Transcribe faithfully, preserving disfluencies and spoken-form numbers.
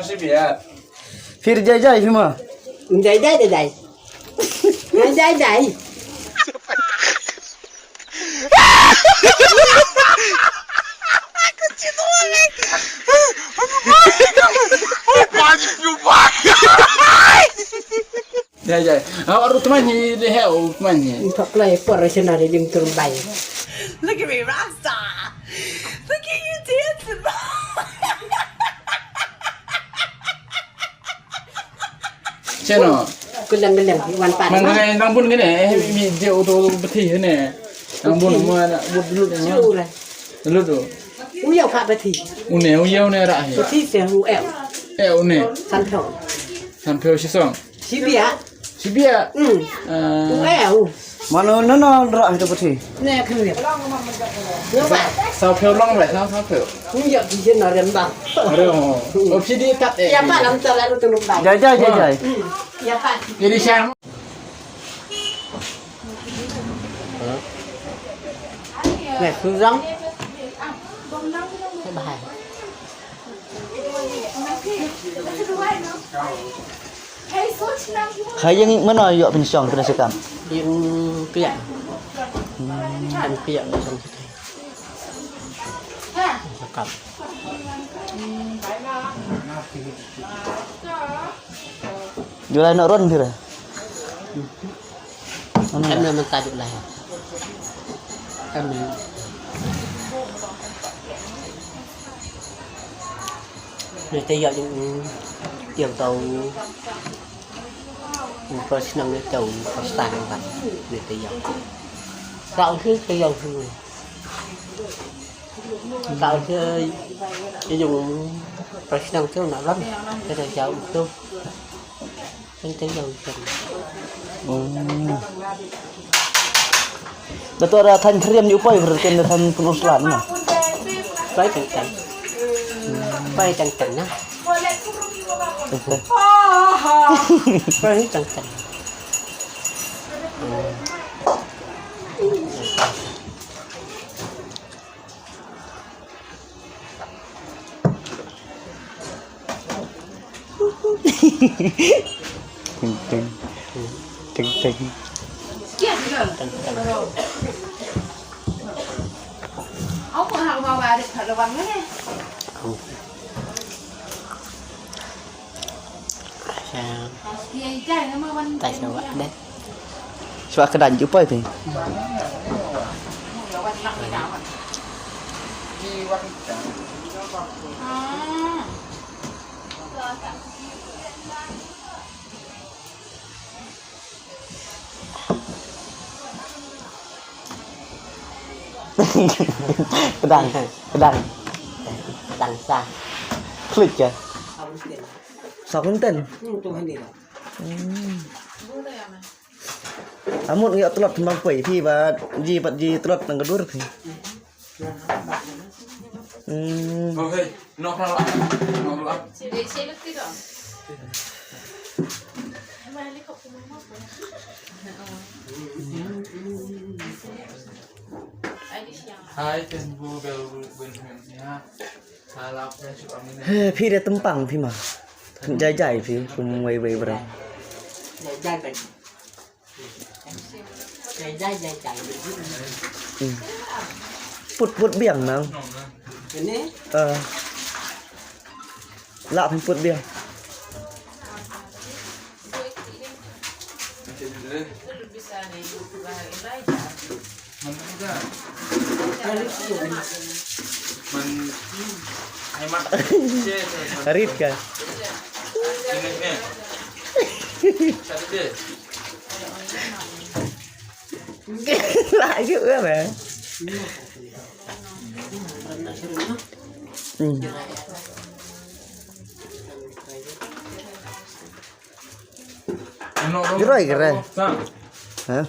Phi da jai jai phi ma. Jai jai jai jai. Jai jai jai. Jai jai. Ah, ru tman hi de he, ru tman hi. Untuk play por sena de jing turun bai. Look at me, rock star. Look at you dancing. Cheno. Kulang kulang wan pa. Man ngai nang bun ngene, eh, mi je u to beti ne. Nang bun ma na bun lut ma. Lut tu. U yau ka beti. Une, u yau ne ra hi. Beti se u eu. Eh, une. San thong. San thong si song. Si bia. Si bia. Hmm. Ah. U eu. Mano no no ra hi to beti. Ne kham ne. Sa pheu long re, sa sa pheu. Ni ya di na rem ba. Re mo. O phi di tat eh. Ya pa lam ta la tu ba. Jai jai jai jai. Ya pa. Jadi siang. Ne suzang. Bahai. Kha ïing mano ïoh phin shong phin shakam? Ïing piak. Hmm. Kan piak shong shakam. Shakam. July na ron phi re? Em na mynta duk lai. Em. Ni te ïa jing ïa tau. Pas nang ni tau pas tang ban. Ni te ïa. Tau hi te ïa hi. Tau hi ïa jing pas nang tu na lam. Te ïa tu. Kan te ïa u chen. Hmm. Da to da than thriam ïa u poi, ken da than pun uslan na. Poi tang tang. Poi tang tang na. Poi tang tang. Ting ting. Ting ting. Sa. Tai sa wak deh. Sa wak kedan ju poi te. Pedang, pedang. Pedang sa. Klik ya. Sa kunten. Hmm. Amut ngi tlot tembang poi phi ba ji bat ji tlot nang kedur phi. Hmm. Oh, hey, no, no, no, no. Hai, Facebook, bel, bel, bel, ya. Salah, Facebook, amin. He, phi de tempang phi ma. Jai jai phi, kum wei wei bra. Jai jai. Hmm. Put put biang nang. Ini? Eh. Lah put put biang. Rit ka. Lah ju ka ba. Hmm. Gerai gerai. Ha?